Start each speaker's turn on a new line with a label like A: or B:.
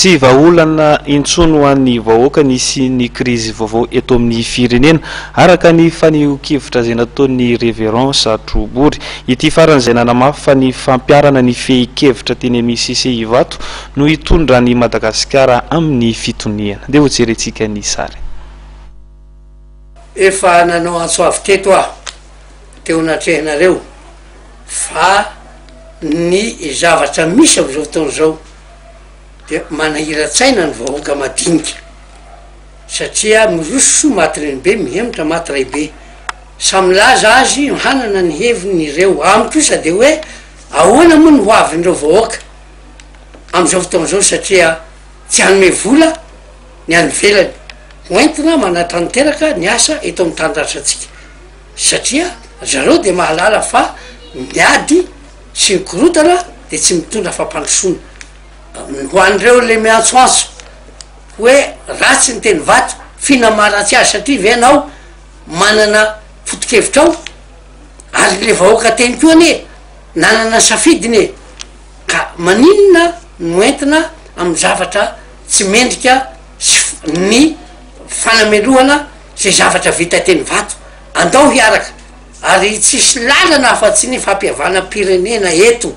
A: Tsy vahaolana intsony ho an'ny vahoaka ny hisian'ny krizy vaovao eto amin'ny firenena, araka ny fanehoan-kevitra izay nataon'ny Révérend Satrobory. Ity farany izay nanamafy fa ny fampiharana ny fehin-kevitra teny amin'ny CCI Ivato no hitondra an'i Madagasikara amin'ny fitoniana. Ndeha hojerentsika ny sary.
B: Efa nanao antso avo teto aho teo anatrehanareo fa ny zavatra misy amin'izao fotoana izao dia manahiran-tsaina ny vahoaka madinika satria miroso maty renibe mihemotra maty raibe samy milaza azy hanana ny heviny ireo amiko kosa de hoe ahoana moa ny ho avin'ireo vahoaka am'izao fotoana izao satria tsy hanome vola ny any ivelany ho entina manatanteraka ny asa eto amin'ny tanindrazantsika satria zareo de mahalala fa ny ady sy ny korontana de tsy mitondra fampandrosoana. Ho an'ireo le miantsoantso hoe ratsy ny teny vato, f'inona maharatsy azy satria ve ianao manana foto-kevitra ao? Ary le vahoaka teny koa anie nanana ny safidiny e! Ka maninona no entina amin'ny zavatra tsy mendrika sy ny fanamelohana zay zavatra vita teny vato? Andao hiaraka ary tsisy lalana afa-tsy ny fampihavanam-pirenena eto.